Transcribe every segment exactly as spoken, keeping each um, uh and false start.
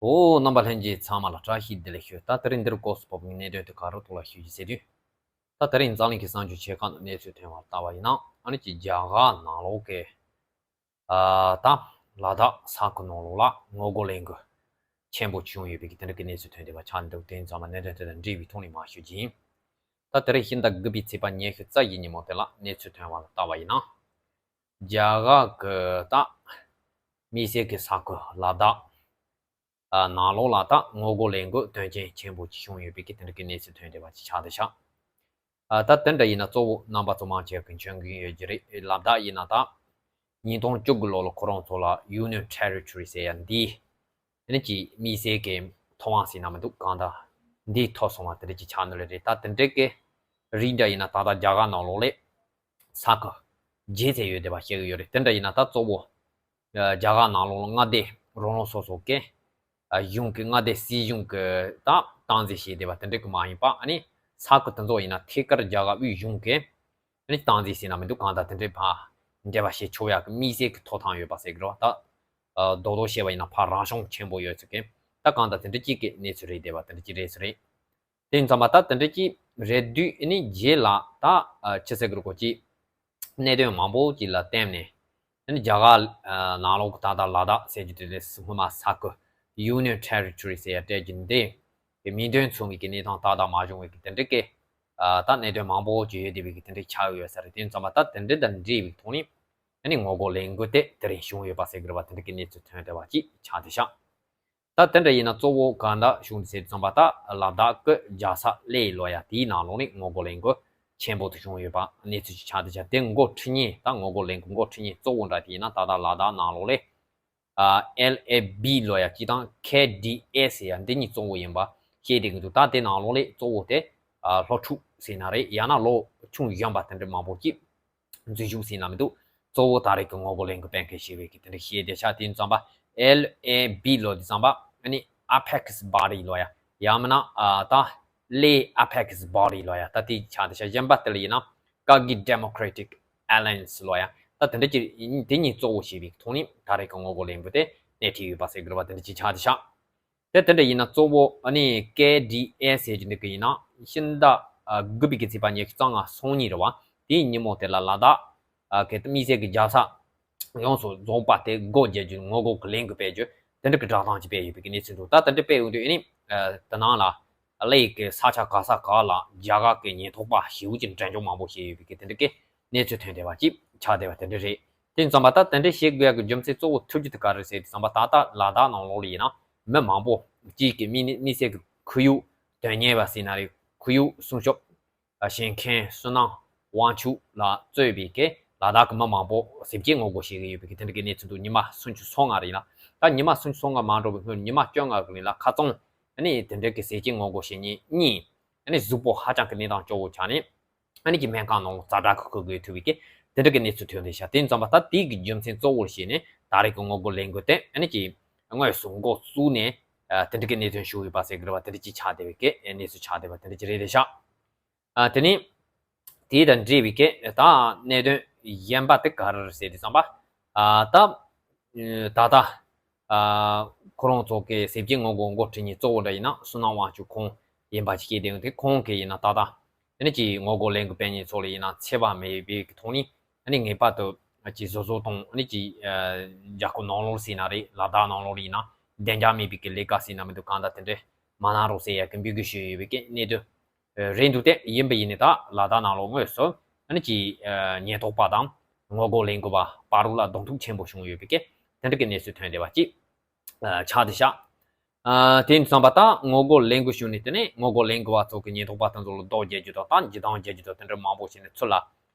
འོ། རྣམ་པ་ལྷན་རྒྱས་ཚང་མ་ལ་བཀྲ་ཤིས་བདེ་ལེགས་ཞུ། ད་དེ་རིང་འདིར་སྐོར་སུ་བབས་པའི་གནད་དོན་དེ་ག་རུ་ཐོག་ལ་ཞུ་རྒྱུ་ཟེར་དུས། ད་དེ་རིང་འཛམ་གླིང་གི་གསར་འགྱུར་ཆེ་ཁག་ནང་གནས་ཚུལ་ཐོན་པར་ལྟ་བ་ཡིན་ན། ཨ་ནི་ཅིག་རྒྱ་གར་ནང་ལོགས་ཀྱི་ཨ་ད་ལ་དྭགས་ས་ཁུལ་ནང་ལོགས་ལ་ངོ་རྒོལ་ལས་འགུལ་ཆེན་པོ་བྱུང་ཡོད་པའི་གི་དེ་འདྲ་གི་གནས་ཚུལ་ཐོན་བསྡད་པ་ཆགས་འདུག་དེ་ཡིན་ཙང་མ་གནད་དོན་དེ་དང་འབྲེལ་བའི་ཐོག་ནས་མར་ཞུ་རྒྱུ་ཡིན། ད་དེ་རིང་ཕྱི་ཟླ་དགུ་པའི་ཚེས་པ་ཉི་ཤུ་རྩ་བཞི་ཉིན་མོ་དེ་ལ་གནས་ཚུལ་ཐོན་པར་ལྟ་བ་ཡིན་ན། རྒྱ་གར་གྱི་ད་དམིགས་བསལ་གྱི་ས་ཁུལ་ལ་དྭགས་ནང་ལོགས་ལ་ད་ངོ་རྒོལ་ལས་འགུལ་དོན་རྐྱེན་ཆེན་པོ་ཅིག་བྱུང་ཡོད་པའི་གི་དེ་འདྲ་གི་གནས་ཚུལ་ཐོན་བསྡད་པ་ཅིག་ཆགས་བསྡད་ཤག་ཨ་ད་དེ་འདྲ་ཡིན་ན་གཙོ་བོ་རྣམ་པ་ཚོ་མང་ཆེ་གི་མཁྱེན་གྱི་ཡོད་ཀྱི་རེད། ལ་དྭགས་ཡིན་ན་ད་ཉིས་སྟོང་བཅུ་དགུ་ལོ་ལ་ཁོ་རང་ཚོ་ལ་Union Territory ཟེར་ཡ་འདི། དེ་ནས་ཀྱི་དམིགས་བསལ་གྱི་ཐོབ་དབང་ཟེར་ན་མི་འདུག་གང་ལྟར་འདི་ཐོབ་སོང་བ་དེ་འདྲ་ཅིག་ཆགས་ནི་རེད། ད་དེ་འདྲའི་གི་རིགས་འདྲ་ཡིན་ན་ད་ལྟ་རྒྱ་གར་ནང་ལོགས་ལ་ས་ཁུལ་བརྒྱད་ཙམ་ཡོད་བསྡད་པ་ཤེས་ཀྱི་ཡོད་རེད། དེ་འདྲ་ཡིན་ན་ད་གཙོ་བོ་རྒྱ་གར་ནང་ལོགས་ལ་མངའ་སྡེ་རང་རང་སོ་སོ་གི་གཞུང་གི་མངའ་སྡེ་སྲིད་གཞུང་གི་ད་སྟངས་འཛིན་བྱས་བསྡད་པ་དེ་འདྲ་གི་མ་ཡིན་པ། ཨ་ནི་ས་ཁུལ་དེ་ཚོ་ཡིན་ན་ཐད་ཀར་རྒྱ་གར་དབུས་གཞུང་གི་ཨ་ནི་སྟངས་འཛིན་ཟེར་ན་མི་འདུག་གང་ལྟར་དེ་འདྲའི་ཕར་འབྲེལ་བ་བྱེད་ཆོག་ཡག་གི་དམིགས་བསལ་གྱི་ཐོབ་ཐང་ཡོད་པ་ཟེར་གི་རེད་བ། ད་རྡོག་རྡོག་བཤད་པ་ཡིན་ན་ཕར་རང་སྐྱོང་ཆེན་པོ་ཡོད་ཚུལ་གྱི་ད་གང་ལྟར་དེ་འདྲ་གཅིག་གི་གནས་ཚུལ་རེད་བསྡད་པ་དེ་འདྲ་གཅིག་རེད་ཟེར་རེད། དེ་ཡིན་ཙང་མ་ད་དེ་འདྲ་གཅིག་རེད་དུས་ཨ་ནི་རྗེས་ལ་ད་ཅི་ཟེར་གི་རེད་གོ་ཅིག་གནད་དོན་མང་པོ་ཅིག་ལ་བརྟེན་ནས་ཨ་ནི་རྒྱ་གར་ནང་ལོགས་ཀྱི་ད་ལྟ་ལ་དྭགས་ཟེར་རྒྱུ་དེ་ལས་སྔོན་མ་ས་ཁུལ་Union Territory ཟེར་ཡ་སྤྲད་རྒྱུ་འདི་གི་མིང་དོན་མཚུངས་པའི་གི་གནས་སྟངས་ཏག་ཏག་མ་བྱུང་བའི་གི་དེ་འདྲ་གི་ད་གནད་དོན་མང་པོ་ཅིག་ཡོད་བསྡད་པའི་གི་དེ་འདྲ་ཆགས་ཡོད་ས་རེད། དེ་ཡིན་ཙང་མ་ད་དེ་འདྲ་དང་འབྲེལ་བའི་ཐོག་ནས་ཨ་ནི་ངོ་རྒོལ་ལས་འགུལ་དེ་དེ་རིང་བྱུང་ཡོད་པ་ཟེར་གི་རེད་བ། དེ་འདྲ་གི་གནས་ཚུལ་ཐོན་བསྡད་པ་ཅིག་ཆགས་བསྡད་ཤག་ད་དེ་འདྲ་ཡིན་ན་གཙོ་བོ་གང་འདྲ་བྱུང་ཟེར་ཙམ་པ་ད་ལ་དྭགས་ཀྱི་རྒྱལ་ས་གླེ་ལོ་ཡ་དེའི་ནང་ལོགས་ནས་ངོ་རྒོལ་ལས་འགུལ་ཆེན་པོ་དེ་བྱུང་ཡོད་པ་གནས་ཚུལ་ཅིག་ཆགས་བསྡད་ཤག་དེ་འགོ་ཁྲིད་མཁན་ད་ངོ་རྒོལ་ལས་འགུལ་འགོ་ཁྲིད་མཁན་གཙོ་བོ་འདྲ་དེ་ཡིན་ན་ད་ལྟ་ལ་དྭགས་ནང་ལོགས་ལས་ཨ་ཨེལ་ཨེ་བི་ལོ་ཡ་གཅིག་དང་ཁེ་ཌི་ཨེ་ཟེར་ཡ་འདི་གཉིས་གཙོ་བོ་ཡིན་པ་ཤེས་བསྡད་ཀྱི་འདུག་ད་དེ་ནང་ལོགས་ལས་གཙོ་བོ་དེ་ཨ་ལྷོ་ཕྱོགས་ཟེར་ན་རེད། ཡང་ན་ལྷོ་ཆུང་གཞན་པ་དེ་འདྲ་མང་པོ་ཅིག་འཛུལ་ཞུགས་ཟེར་ན་མི་འདུག་གཙོ་བོ་ད་རེས་ཀྱི་ངོ་རྒོལ་ལས་འགུལ་སྤེལ་མཁན་ཞིག་རེད་ཀྱི་དེ་འདྲ་ཤེས་བསྡད་ཤག་དེ་ཡིན་ཙམ་པ་ཨེལ་ཨེ་བི་ལོ་དེ་ཙམ་པ་ཨ་ནི་ཨ་ཕེག་སི་བྷོ་ཌི་ལོ་ཡ་ཡང་མིན་ན་ཨ་ད་གླེ་ཨ་ཕེག་སི་བྷོ་ཌི་ལོ་ཡ་ད་དེ་ཆགས་བསྡད་ཤག་གཞན་པ་དེ་ལ་ཡིན་ན་Kaggi Democratic Alliance ལོ་ཡ་ད་དེ་འདྲ་ཅིག་དེ་གཉིས་གཙོ་བོ་བྱས་པའི་ཐོག་ནས་ད་རེས་ཀྱི་ངོ་རྒོལ་ལས་འགུལ་དེ་སྣེ་ཁྲིད་ཡོད་པ་ཟེར་གི་རེད་བ། དེ་འདྲ་ཅིག་ཆགས་བསྡད་ཤག་དེ་དེ་འདྲ་ཡིན་ན་གཙོ་བོ་ཨ་ནི་ཀེ་ཌི་ཨེ་ཟེར་གྱི་འདུག་གི་ཡིན་ན་ཕྱི་ཟླ་ཨ་དགུ་པའི་གི་ཚེས་པ་ཉི་ཤུ་རྩ་ལྔ་སང་ཉིན་རེད་བ། དེའི་ཉིན་མོ་དེ་ལ་ལ་དྭགས་ཨ་གི་དམིགས་བསལ་གྱི་རྒྱལ་ས་ཡོངས་སུ་རྫོགས་པ་དེ་སྒོ་འབྱེད་རྒྱུ་ངོ་རྒོལ་གྱི་ལས་འགུལ་སྤེལ་རྒྱུ་དེ་འདྲ་གི་བསྒྲགས་གཏམ་ཅིག་སྤེལ་ཡོད་པའི་གི་གནས་ཚུལ་འདུག་ད་དེ་འདྲ་སྤེལ་ཡོང་དུས་ཨ་ནི་ཨ་དེ་ནང་ལ་གླེ་གི་ས་ཆ་ག་ས་ག་ལ་རྒྱ་གར་གི་ཉེན་རྟོག་པ་ཞེ་པོ་ཅིག་འགྲེམས་འཇོག་མང་པོ་བྱས་ཡོད་པའི་གི་དེ་འདྲ་གི་གནས་ཚུལ་ཐོན་བསྡད་པ་ཅིག་ཆགས་བསྡད་པ་དེ་འདྲ་རེད། དེ་ཙམ་པ་ད་དེ་འདྲ་བྱེད་དགོས་ཡག་གི་རྒྱུ་མཚན་གཙོ་བོ་ཐུག་རྒྱུ་དེ་ག་རེ་རེད་ཟེར་དུས་ཙམ་པ་ད་ལྟ་ལ་དྭགས་ནང་ལོགས་ལ་ཡིན་ན་མི་མང་པོ་གཅིག་གི་དམིགས་དམིགས་བསལ་གྱི་ཁོར་ཡུག་དོན་གཉེར་བ་ཟེར་ན་རེད། ཁོར་ཡུག་སྲུང་སྐྱོབ་བྱེད་མཁན་སུན་ནང་དབང་ཕྱུག་ལ་གཙོས་པའི་གི་ལ་དྭགས་ཀྱི་མི་མང་པོ་ཟས་བཅད་ངོ་རྒོལ་བྱེད་ཀྱི་ཡོད་པའི་གི་དེ་འདྲ་གི་གནས་ཚུལ་འདུག་ཉི་མ་སུམ་ཅུ་སོ་ལྔ་རེད་ལ། ད་ཉི་མ་སུམ་ཅུ་སོ་ལྔ་མ་འགྲོ་བའི་སྔོན་ཉི་མ་བཅོ་ལྔ་གི་རིང་ལ་ཁ་རྩང་ཨ་ནི་དེ་འདྲ་གི་ཟས་བཅད་ངོ་རྒོལ་བྱེད་མཁན་གཉིས་ཨ་ནི་གཟུགས་པོ་ཧ་ཅང་གི་གནས་སྟངས་སྐྱོ་བོ་ཆགས་ནས། ཨ་ནི་ཀྱི་སྨན་ཁང་ནང་ལ་ཛ་དྲག་གི་སྐུ་སྒེར་ཐུག་པའི་ཀྱི་དེ་འདྲ་གི་གནས་ཚུལ་ཐོན་བསྡད་ཤག་དེ་ཡིན་ཙམ་པ་ད་དེའི་གི་རྒྱུ་མཚན་གཙོ་བོར་བྱས་ནས་ད་རེས་ཀྱི་ངོ་རྒོལ་ལས་འགུལ་དེ་ཨ་ནི་ཀྱི་དངོས་སུ་འགོ་བཙུགས་ནས་ཨ་དེ་འདྲ་གི་གནད་དོན་ཞུ་ཡོད་པ་ཟེར་གི་རེད་བ། དེ་འདྲ་ཅིག་ཆགས་བསྡད་པའི་ཀྱི་གནས་ཚུལ་ཆགས་བསྡད་པ་དེ་འདྲ་ཅིག་རེད་བསྡད་ཤག་ཨ་དེ་ནི་དེ་དང་འབྲེལ་བའི་ཀྱི་ད་གནད་དོན་གཞན་པ་དེ་ག་རེ་རེད་ཟེར་དུས་ཙམ་པ་ཨ་ད་ད་ལྟ་ཨ་ཁོ་རང་ཚོ་གི་ཟས་བཅད་ངོ་རྒོལ་འགོ་ཁྲིད་མཁན་གཙོ་བོ་འདྲ་ཡིན་ན་སུན་ནང་དབང་ཕྱུག་ཁོང་ཡིན་པ་ཅིག་བཤད་བསྡད་ཡོད་དེ། ཁོང་གིས་ཡིན་ན་ད་ལྟ་ཨ་ནི་ཀྱི་ངོ་རྒོལ་ལས་འགུལ་སྤེལ་མཁན་ཚོ་ལ་ཡིན་ན་འཚེ་བ་མེད་པའི་གི་ཐོག་ནས་ཨ་ནི་ངེས་པར་དུ་ཀྱི་བཟོ་བཟོ་དང་ཨ་ནི་ཀྱི་རྒྱལ་ཁབ་ནང་ལོགས་ཟེར་ན་རེད། ལ་དྭགས་ནང་ལོགས་ལ་ཡིན་ན་བདེ་འཇགས་མེད་པའི་གི་ལས་ཀ་ཟེར་ན་མི་འདུག་གང་ལྟར་དེ་འདྲ་མ་གནང་རོགས་ཟེར་ཡ་གི་འབོད་སྐུལ་ཞུས་ཡོད་པའི་གི་གནད་དོན་རེད་འདུག་སྟེ། ཡིན་པ་ཡིན་ནའི་ད་ལ་དྭགས་ནང་ལོགས་དངོས་སུ་ཨ་ནི་ཀྱི་ཉེན་རྟོག་པ་དང་ངོ་རྒོལ་ལས་འགུལ་བ་བར་ལ་གདོང་ཐུག་ཆེན་པོ་བྱུང་ཡོད་པའི་གི་དེ་འདྲ་གི་གནས་ཚུལ་ཐོན་བསྡད་པ་ཅིག་ཆགས་བསྡད་ཤག་ཨ་དེ་ཡིན་ཙམ་པ་ད་ངོ་རྒོལ་ལས་འགུལ་བྱུང་ནས་དེ་ནས་ངོ་རྒོལ་ལས་འགུལ་བ་ཚོ་གི་ཉེན་རྟོག་པ་དེ་ཚོ་ལ་རྡོ་རྒྱག་རྒྱུ་དང་ད་འཇིགས་སྣང་རྒྱག་རྒྱུ་དང་དེ་འདྲ་མང་པོ་བྱས་ནས་ཚུར་ལ་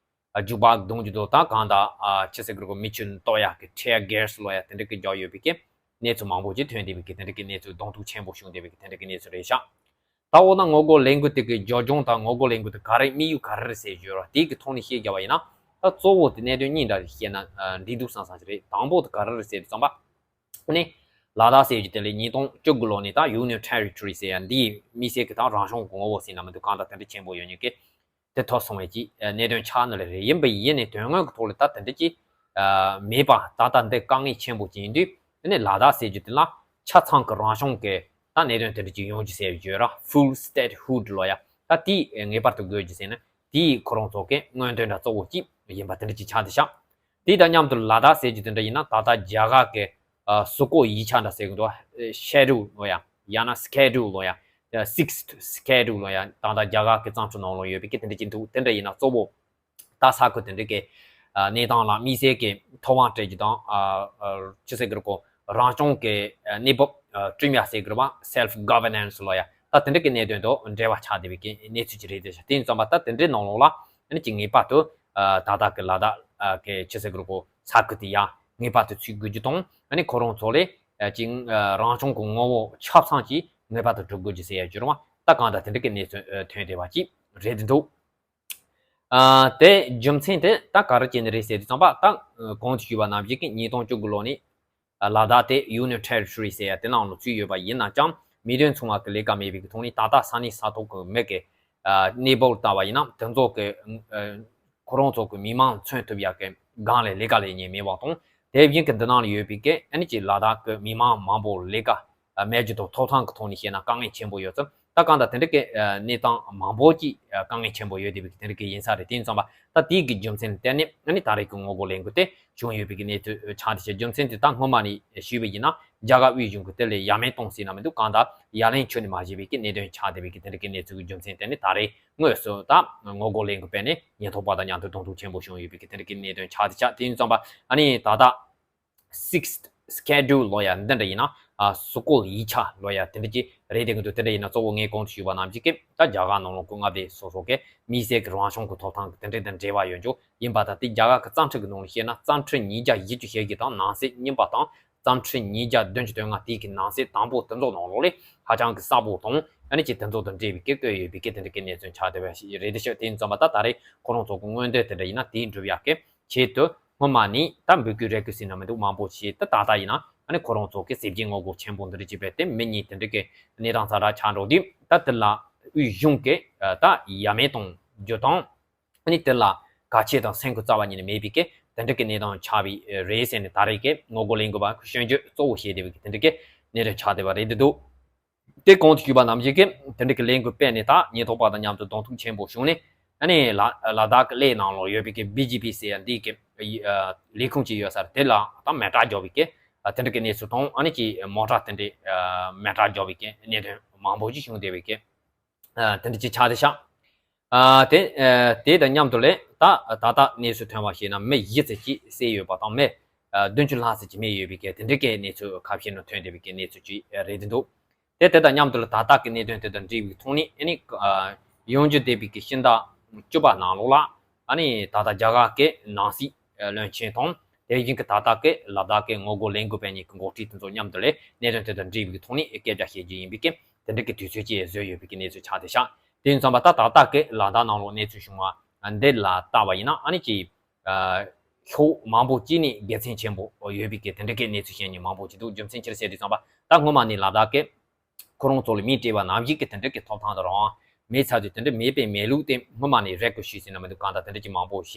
རྒྱུག་པ་རྡུང་རྒྱུ་དང་ད་གང་ལྟར་ཨ་ཅི་ཟེར་དགོས་རེད་གོ་མི་ཆུ་གཏོར་ཡག་གི་ཊི་ཡར་གེ་སི་ལོ་ཡ་དེ་འདྲ་གི་རྒྱག་ཡོད་པའི་གི་གནས་ཚུལ་མང་པོ་ཅིག་ཐོན་བསྡད་པའི་གི་དེ་འདྲ་གི་གནས་ཚུལ་གདོང་ཐུག་ཆེན་པོ་བྱུང་བསྡད་པའི་གི་དེ་འདྲ་གི་གནས་ཚུལ་རེད་ཤག་ད་འོ་ན་ངོ་རྒོལ་ལས་འགུལ་དེ་གི་རྒྱབ་ལྗོངས་དང་ངོ་རྒོལ་ལས་འགུལ་དེ་ག་རེ་དམིགས་ཡུལ་ག་རེ་རེད་ཟེར་བརྗོད་ར་དེ་གི་ཐོག་ནས་བཤད་རྒྱག་པ་ཡིན་ན་ད་གཙོ་བོ་དེ་གནད་དོན་གཉིས་འདྲ་རེ་བཤད་ན་འགྲིག་འདུག་བསམ་བསམ་ཞིག་རེད། དང་པོ་དེ་ག་རེ་རེད་ཟེར་དུས་ཙམ་པ། ནི། ལ་དྭགས་ཟེར་རྒྱུ་དེ་ལས་ཉིས་སྟོང་བཅུ་དགུ་ལོ་ནས་ད་Union Territory ཟེར་ཡ་འདིའི་དམིགས་བསལ་གྱི་ད་རང་སྐྱོང་གི་ངོ་བོ་ཟེར་ན་མི་འདུག་གང་ལྟར་དེ་འདྲ་ཆེན་པོ་ཡོད་མཁན་གྱི་དེ་ཐོབ་སོང་བའི་ཀྱི་གནད་དོན་ཆགས་ནི་ལས་རེད། ཡིན་པ་ཡིན་ནའི་དོན་དངོས་ཀྱི་ཐོག་ལ་ད་དེ་འདྲ་ཅིག་མེད་པ་ད་ལྟ་འདི་དཀའ་ངལ་ཆེན་པོ་ཅིག་ཡིན་དུས་ནི་ལ་དྭགས་ཟེར་རྒྱུ་དེ་ལ་ ཆ་ཚང་གི་རང་སྐྱོང་གི་ད་གནད་དོན་དེ་འདྲ་ཅིག་ཡོང་རྒྱུ་ཟེར་བའི་བརྗོད་ར། Full statehood ལོ་ཡ། ད་དེ་ངེས་པར་དུ་དགོས་རྒྱུ་ཟེར་ན་དེ་ཁོ་རང་ཚོ་གི་མངོན་འདོད་འདྲ་གཙོ་བོ་གཅིག་ཡིན་པ་དེ་འདྲ་ཅིག་ཆགས་བསྡད་ཤག་དེ་དང་མཉམ་དུ་ལ་དྭགས་ཟེར་རྒྱུ་དེ་འདྲ་ཡིན་ན་ད་ལྟ་རྒྱ་གར་གི་ཨ་བཟོ་བཀོད་ཡིག་ཆ་འདྲ་ཟེར་གི་འདུག Schedule ལོ་ཡ། ཡང་ན་Schedule ལོ་ཡ། Sixth Schedule ལོ་ཡ། ད་ལྟ་རྒྱ་གར་གི་བརྩམས་ཆོས་ནང་ལོགས་ཡོད་པའི་གི་དེ་འདྲ་ཅིག་འདུག་དེ་འདྲ་ཡིན་ན་གཙོ་བོ་ད་ས་ཁུལ་དེ་འདྲ་གི་ཨ་གནས་སྟངས་ལ་དམིགས་བསལ་གྱི་ཐོབ་དབང་སྤྲད་རྒྱུ་དང་ཨ་ཨ་ཅི་ཟེར་གི་རེད་གོ། རང་སྐྱོང་གི་ཨ་གནས་བབ་ཨ་བསྐྲུན་ཡ་ཟེར་གི་རེད་བ། Self governance ལོ་ཡ། ད་དེ་འདྲ་གི་གནད་དོན་དང་འབྲེལ་བ་ཆགས་བསྡད་པའི་གི་གནས་ཚུལ་ཅིག་རེད་དེ། དེ་ཡིན་ཙང་པ་ད་དེ་འདྲའི་ནང་ལོགས་ལ་ཨ་ནི་ཅིག་ངེས་པར་དུ་ཨ་ད་ལྟ་གི་ལ་དྭགས་ཨ་གི་ཅི་ཟེར་གི་རེད་གོ། ས་ཁུལ་དེ་ཡ་ངེས་པར་དུ་ཚུད་དགོས་རྒྱུ་དང་ཨ་ནི་ཁོ་རང་ཚོ་ལས་ཨ་ཅིག་ཨ་རང་སྐྱོང་གི་ངོ་བོ་ཆ་ཚང་ཅིག་ངེས་པར་དུ་སྒྲུབ་དགོས་རྒྱུ་ཟེར་ཡ་བརྗོད་རེད་བ། ད་གང་ལྟར་དེ་འདྲ་གི་གནས་ཚུལ་ཨ་ཐོན་བསྡད་པ་ཅིག་རེད་འདུག་ཨ་དེ་རྒྱུ་མཚན་དེ་ད་ག་རེ་བྱས་ནས་རེད་ཟེར་དུས་ཙམ་པ་ད་གོང་དུ་ཞུས་པ་ནང་བཞིན་གྱི་ཉིས་སྟོང་བཅུ་དགུ་ལོ་ནས་ལ་དྭགས་དེ་Union Territory ཟེར་ཡ་དེ་ནང་ལ་ཚུད་ཡོད་པ་ཡིན་ན་ཀྱང་མི་དོན་ཚང་མ་གི་ལས་ཀ་མེད་པའི་གི་ཐོག་ནས་ད་ལྟ་ས་གནས་ས་ཐོག་གི་མི་གི་ཨ་གནས་བབ་ལྟ་བ་ཡིན་ན་དེ་ཚོ་གི་ཨ་ཁོ་རང་ཚོ་གི་མི་མང་མཚོན་ཐུབ་ཡ་གི་སྒང་ལ་ལས་ཀ་ལས་མཁན་མེད་པ་དང་། དེ་བཞིན་གྱི་འདི་ནང་ལ་ཡོད་པའི་གི་ཨ་ནི་ཅིག་ལ་དྭགས་གི་མི་མང་མང་པོ་ལས་ཀ་ཨ་མེད་རྒྱུ་དང་ཐོབ་ཐང་གི་ཐོག་ནས་བཤད་ན་དཀའ་ངལ་ཆེན་པོ་ཡོད་ཙང་། ད་གང་ལྟར་དེ་འདྲ་གི་ཨ་གནས་སྟངས་མང་པོ་ཅིག་ཨ་དཀའ་ངལ་ཆེན་པོ་ཡོད་བསྡད་པའི་གི་དེ་འདྲ་གི་ཡིན་ས་རེད། དེ་ཡིན་ཙང་པ་ད་དེའི་གི་རྒྱུ་མཚན་ལ་བརྟེན་ནས་ཨ་ནི་ད་རེས་ཀྱི་ངོ་རྒོལ་ལས་འགུལ་དེ་བྱུང་ཡོད་པའི་གི་གནས་ཚུལ་ཆགས་བསྡད་ཤག་རྒྱུ་མཚན་དེ་ད་སྔོན་མ་ནས་ཞུས་པ་ཡིན་ན་རྒྱ་གར་དབུས་གཞུང་གི་དེ་ལ་ཡ་མེད་གཏོང་སྲིད་ན་མི་འདུག་གང་ལྟར་ཡ་ལན་ཁྱོན་ནས་མ་བྱས་པའི་གི་གནད་དོན་ཆགས་བསྡད་པའི་གི་དེ་འདྲ་གི་གནས་ཚུལ་གི་རྒྱུ་མཚན་བརྟེན་ནས་ད་རེས་དངོས་སུ་ད་ངོ་རྒོལ་ལས་འགུལ་སྤེལ་ནས་ཉེན་རྟོག་པ་དང་མཉམ་དུ་གདོང་ཐུག་ཆེན་པོ་བྱུང་ཡོད་པའི་གི་དེ་འདྲ་གི་གནད་དོན་ཆགས་བསྡད་ཤག་དེ་ཡིན་ཙང་པ་ཨ་ནི་ད་ལྟ་Sixth Schedule ལོ་ཡ་འདི་འདྲ་ཡིན་ན་ཨ་བཟོ་བཀོད་ཡིག་ཆ་ལོ་ཡ་དེ་འདྲ་ཅིག་རེད་བསྡད་གི་འདུག་དེ་འདྲ་ཡིན་ན་གཙོ་བོ་ངས་གོང་དུ་ཞུས་པ་ནང་བཞིན་གི་ད་རྒྱ་གར་ནང་ལོགས་ཀྱི་མངའ་སྡེ་སོ་སོ་གི་མི་སེར་གྱི་རང་སྐྱོང་གི་ཐོབ་ཐང་གི་དེ་འདྲ་དང་འབྲེལ་བ་ཡོད་རྒྱུ་ཡིན་པ་དང་། དེ་རྒྱ་གར་གྱི་བརྩམས་ཆོས་ཀྱི་ནང་ལ་བཤད་ན་བརྩམས་ཆོས་ཉིས་བརྒྱ་བཞི་བཅུ་ཞེ་བརྒྱད་དང་ནང་གསེས་རྙིང་པ་དང་བརྩམས་ཆོས་ཉིས་བརྒྱ་བདུན་ཅུ་དོན་ལྔ་དེའི་གི་ནང་གསེས་དང་པོ་དེ་ཚོ་ནང་ལོགས་ལས་ཧ་ཅང་གི་གསལ་པོ་དང་ཨ་ནི་ཅིག་དེ་ཚོ་དང་འབྲེལ་བའི་གི་བཀོད་ཡོད་པའི་གི་དེ་འདྲ་གི་གནས་ཚུལ་ཆགས་བསྡད་པ་ཞིག་རེད་དེ་ཤག་དེ་ཡིན་ཙང་པ་ད་ད་རེས་ཁོ་རང་ཚོ་གི་མངོན་འདོད་དེ་འདྲ་ཡིན་ན་དེ་འགྲུབ་ཡག་གི་ཆེད་དུ་སྔོན་མ་ནས་ད་འབོད་སྐུལ་རེ་སྐུལ་ཟེར་ན་མི་འདུག་མང་པོ་བྱས། ད་ད་ལྟ་ཡིན་ན་ཨ་ནི་ཁོ་རང་ཚོ་གི་ཟས་བཅད་ངོ་རྒོལ་ཆེན་པོ་འདི་འདྲ་ཅིག་སྤེལ་ཏེ་མི་གཉིས་དེ་འདྲ་གི་གནས་སྟངས་ཛ་དྲག་ཆགས་འགྲོ་དུས། ད་དེ་ལ་དབུས་གཞུང་གི་ད་ཡ་མེད་གཏོང་རྒྱུ་དང་ཨ་ནི་དེ་ལ་གལ་ཆེ་དང་སེམས་ཁུར་རྩ་བ་ཉིད་ནས་མེད་པའི་གི་དེ་འདྲ་གི་གནས་སྟངས་ཆགས་པའི་རེད་ཟེར་ནས་ད་རེས་ཀྱི་ངོ་རྒོལ་ལས་འགུལ་པ་སྐྱོན་བརྗོད་གཙོ་བོ་བྱས་བསྡད་པའི་གི་དེ་འདྲ་གི་གནས་སྟངས་ཆགས་བསྡད་པ་རེད་འདུག་དེ་གོང་དུ་ཞུས་པ་ནང་བཞིན་གྱི་དེ་འདྲ་གི་ལས་འགུལ་སྤེལ་ནས་ད་ཉེན་རྟོག་པ་དང་མཉམ་དུ་གདོང་ཐུག་ཆེན་པོ་བྱུང་ནས་ཨ་ནི་ལ་ལ་དྭགས་ཀྱི་གླེ་ནང་ལོགས་ཡོད་པའི་གི་བི་ཇེ་པི་ཟེར་ཡ་འདི་གི་ལས་ཁུངས་ཅིག་ཡོད་ས་རེད། དེ་ལ་ད་མེ་སྲེག་རྒྱག་པའི་གི་དེ་འདྲ་གི་གནས་ཚུལ་དང་ཨ་ནི་ཅིག་མོ་ཊ་དེ་འདྲ་མེ་སྲེག་རྒྱག་པའི་གི་གནད་དོན་མང་པོ་ཅིག་བྱུང་བསྡད་པའི་གི་དེ་འདྲ་ཅིག་ཆགས་བསྡད་ཤག་ཨ་དེ་ཨ་དེ་དང་མཉམ་དུ་ལས་ད་ད་ལྟ་གནས་ཚུལ་ཐོན་པ་ཞིག་ན་མི་བཞི་ཙམ་ཅིག་བསད་ཡོད་པ་དང་མི་ཨ་བདུན་ཅུ་ལྷག་ཙམ་ཅིག་རྨས་ཡོད་པའི་གི་དེ་འདྲ་གི་གནས་ཚུལ་ཁ་ཤས་ནང་ཐོན་བསྡད་པའི་གི་གནས་ཚུལ་ཅིག་རེད་འདུག་དེ་དེ་དང་མཉམ་དུ་ལ་ད་ལྟ་གི་གནད་དོན་དེ་དང་འབྲེལ་བའི་ཐོག་ནས་ཨ་ནི་ཨ་ཡོང་རྒྱུ་བསྡད་པའི་གི་ཕྱི་ཟླ་བཅུ་པ་ནང་ལོགས་ལ་ཨ་ནི་ད་ལྟ་རྒྱ་གར་གི་ནང་སྲིད་བློན་ཆེན་དང་དེ་བཞིན་གི་ད་ལྟ་གི་ལ་དྭགས་གི་ངོ་རྒོལ་ལས་འགུལ་སྤེལ་མཁན་གི་འགོ་ཁྲིད་དེ་ཚོ་མཉམ་དུ་ལས་གནད་དོན་དེ་དང་འབྲེལ་བའི་གི་ཐོག་ནས་སྐད་ཆ་བཤད་རྒྱུ་ཡིན་པའི་གི་དེ་འདྲ་གི་དུས་ཚོད་ཅིག་བཟོས་ཡོད་པའི་གི་གནས་ཚུལ་ཆགས་བསྡད་ཤག་དེ་ཡིན་ཙང་པ་ད་ད་ལྟ་གི་ལ་དྭགས་ནང་ལོགས་གནས་ཚུལ་བྱུང་བ་འདི་ལ་བལྟས་པ་ཡིན་ན་ཨ་ནི་ཅིག་ཨ་ཕྱོགས་མང་པོ་ཅིག་ནས་དགེ་མཚན་ཆེན་པོ་ཡོད་པའི་གི་དེ་འདྲ་གི་གནས་ཚུལ་བཤད་མཁན་མང་པོ་ཅིག་འདུག་རྒྱུ་མཚན་ཅི་རེད་ཟེར་དུས་ཙམ་པ་ད་སྔོན་མ་ནས་ལ་དྭགས་གི་ཁོ་རང་ཚོ་ལ་མིང་སྤྲད་པ་ནང་བཞིན་གི་དེ་འདྲ་གི་ཐོབ་ཐང་དང་རང་དབང་མེད་ཚར་དུས་དེ་འདྲ་མེད་པའི་མེད་ལུགས་དེ་སྔོན་མ་ནས་རེ་སྐུལ་ཞུས་ཟིན་ན་མི་འདུག་གང་ལྟར་དེ་འདྲ་ཅིག་མང་པོ་བྱས་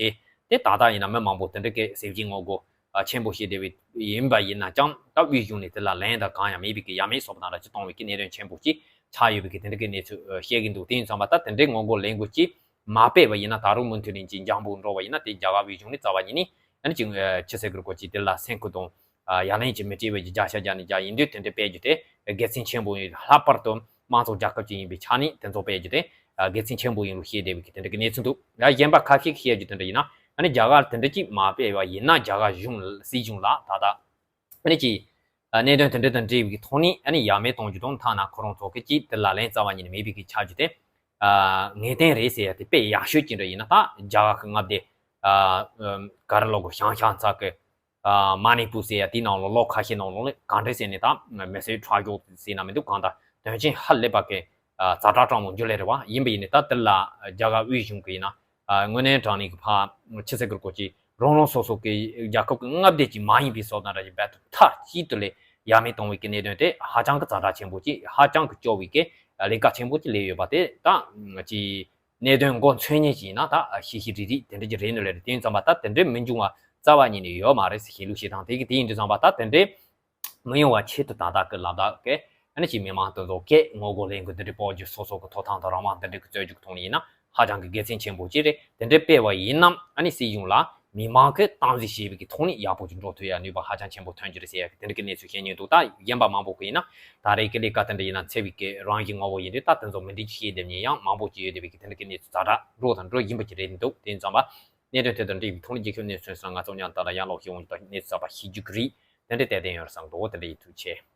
ཏེ་ད་ལྟ་ཡིན་ན་མི་མང་པོ་དེ་འདྲ་གི་ཟས་བཅད་ངོ་རྒོལ་ཆེན་པོ་བྱས་བསྡད་པའི་ཡིན་པ་ཡིན་ན་ཀྱང་ད་དབུས་གཞུང་ནས་དེ་ལ་ལན་དང་གང་ཡང་མེད་པའི་གི་ཡ་མེད་བཟོ་པ་དང་འདྲ་ཅིག་གཏོང་བའི་གི་གནད་དོན་ཆེན་པོ་ཅིག་ཆགས་ཡོད་པའི་གི་དེ་འདྲ་གི་གནས་ཚུལ་བཤད་ཀྱི་འདུག་དེ་ཡིན་ཙང་པ་ད་དེ་འདྲའི་ངོ་རྒོལ་ལས་འགུལ་ཅིག་མ་སྤེལ་བ་ཡིན་ན་ད་རུང་མུ་མཐུད་ནས་ཅིག་འཇམ་པོ་འགྲོ་བ་ཡིན་ན་དེ་རྒྱ་གར་དབུས་གཞུང་ནས་རྩ་བ་ཉིད་ནས་ཨ་ནི་ཅིག་ཆི་ཟེར་དགོས་རེད་གོ་ཅིག་དེ་ལ་སེམས་ཁུར་དང་ཡ་ལན་ཅིག་མི་སྤྲད་པའི་ཅིག་བརྒྱ་ཆ་བརྒྱ་ནས་བརྒྱ་ཡིན་དུས་དེ་འདྲ་སྤེལ་རྒྱུ་དེ་དགེ་མཚན་ཆེན་པོ་ཡིན། ལྷག་པར་དུ་དམངས་གཙོ་རྒྱལ་ཁབ་ཅིག་ཡིན་པའི་ཆ་ནས་དེ་ཚོ་སྤེལ་རྒྱུ་དེ་དགེ་མཚན་ཆེན་པོ་ཡིན་ལུགས་བཤད་བསྡད་པའི་གི་དེ་འདྲ་གི་གནས་ཚུལ་འདུག་ཡ་གཞན་པ་ཁ་ཤས་ཀྱིས་བཤད་རྒྱུ་དེ་འདྲ་ཡིན་ན་ཨ་ནི་རྒྱ་གར་དེ་འདྲ་ཅིག་མ་སྤེལ་བ་ཡིན་ན་རྒྱ་གར་གཞུང་སྲིད་གཞུང་ལ་ད་ལྟ་ཨ་ནི་ཅིག་གནད་དོན་དེ་འདྲ་དང་འབྲེལ་བའི་ཐོག་ནས་ཨ་ནི་ཡ་མེད་གཏོང་རྒྱུ་དང་ཐ་ན་ཁོ་རང་ཚོ་གི་ཅིག་དེ་ལ་ལན་རྩ་བ་ཉིད་ནས་མེད་པའི་གི་ཆགས་རྒྱུ་དེ་ངེས་གཏན་རེད་ཟེར་ཡ་དེ་དཔེ་ཡག་ཤོས་ཅིག་འདྲ་ཡིན་ན་ད་རྒྱ་གར་གི་མངའ་སྡེ་ག་རེ་ལབ་དགོས་ཤང་ཤང་ཚ་གི་མ་ནི་པུར་ཟེར་ཡ་དེའི་ནང་ལོགས་ལོ་ཁ་ཤས་ནང་ལོགས་ལ་ག་འདྲ་ཟེར་ནས་ད་མི་སེར་ཁྲག་སྦྱོར་ཟེར་ན་མི་འདུག་གང་ལྟར་དོན་རྐྱེན་ཧ་ལས་པ་གི་ཛ་དྲག་སྤྲང་མོ་འགྱུར་ལེ་རེད་བ། ཡིན་པ་ཡིན་ནའི་ད་དེ་ལ་རྒྱ་གར་དབུས་གཞུང་གི་ཡིན་ན་དངོས་གནས་དྲང་གནས་ཀྱི་ཕ་ཆི་ཟེར་དགོས་རེད་གོ་ཅིག་རང་རང་སོ་སོ་གི་རྒྱལ་ཁབ་ཀྱི་མངའ་སྡེ་ཅིག་མ་ཡིན་པའི་བཟོ་ལྟ་འདྲ་ཞིག་རྦད་དེ་མཐའ་གཅིག་ཏུ་ལས་ཡ་མེད་གཏོང་བའི་གི་གནད་དོན་དེ་ཧ་ཅང་གི་ཛ་དྲག་ཆེན་པོ་ཅིག་ཧ་ཅང་གི་སྐྱོ་བའི་གི་ལས་ཀ་ཆེན་པོ་ཅིག་ལས་ཡོད་པ་དེ་ད་ཅིག་གནད་དོན་མགོ་མཚོན་མཁན་ཅིག་ཡིན་ན་ད་ཤེས་ཤེས་རིག་རིག་དེ་འདྲ་ཅིག་རེད་ནི་རེད། དེ་ཡིན་ཙང་པ་ད་དེ་འདྲའི་མི་འབྱུང་བ་རྩ་བ་ཉིད་ནས་ཡོད་མ་རེད་ཟེར་བཤད་ལུགས་བཤད་སྟངས་དེ་གི་དེ་ཡིན་དུས་ཙང་པ་ད་དེ་འདྲའི་ མི་ཡོང་བ་ཆེད་དུ་ད་ལྟ་གི་ལ་དྭགས་ཀྱི་ཨ་ནི་ཅིག་མི་མང་དེ་ཚོ་གིས་ངོ་རྒོལ་ལས་འགུལ་འདི་འདྲའི་སྤོ་རྒྱུ་སོ་སོ་གི་ཐོབ་ཐང་དང་རང་དབང་འདི་འདྲའི་གི་རྩོད་རྒྱུ་གི་ཐོག་ནས་ཡིན་ན་ཧ་ཅང་གི་དགེ་མཚན་ཆེན་པོ་ཅིག་རེད། དེ་འདྲའི་སྤེལ་བ་ཡིན་ནམ་ཨ་ནི་སྲིད་གཞུང་ལ་མི་མང་གིས་སྟངས་འཛིན་བྱེད་པའི་གི་ཐོག་ནས་ཡག་པོ་ཅིག་འགྲོ་ཐུབ་ཡ་ནུས་པ་ཧ་ཅང་ཆེན་པོ་ཐོན་རྒྱུ་རེད་ཟེར་ཡ་གི་དེ་འདྲ་གི་གནས་ཚུལ་བཤད་མྱོང་འདུག་ད་རྒན་པ་མང་པོ་གིས་ཡིན་ན་ད་རེས་ཀྱི་ལས་ཀ་དེ་འདྲ་ཡིན་ན་འཚེ་བའི་གི་རང་བཞིན་ངོ་བོ་ཡིན་དུས་ད་དེ་ཚོ་མི་འགྲིག་ཅིག་བཤད་བསྡད་མཁན་ཡང་མང་པོ་ཅིག་ཡོད་བསྡད་པའི་གི་དེ་འདྲ་གི་གནས་ཚུལ་ཛ་དྲག་འགྲོ་དང་འགྲོ་བཞིན་པ་ཅིག་རེད་འདུག་དེ་ཡིན་ཙང་པ། གནད་དོན་དེ་དང་འབྲེལ་བའི་ཐོག་ནས་རྒྱལ་ཁབ་གནས་ཚུལ་སོགས་ང་ཚོ་མཉམ་དུ་ལ་ཡང་ལོག་ཤེས་འོང་དང་གནས་ཚུལ་གསར་པ་ཤེས་རྒྱུ་གི་རེད། དེ་འདྲའི་དད་ལྡན་ཡོད་རེད་བསམ་འདུག་དེ་འདྲ་ཡིན། ཐུགས་རྗེ་ཆེ།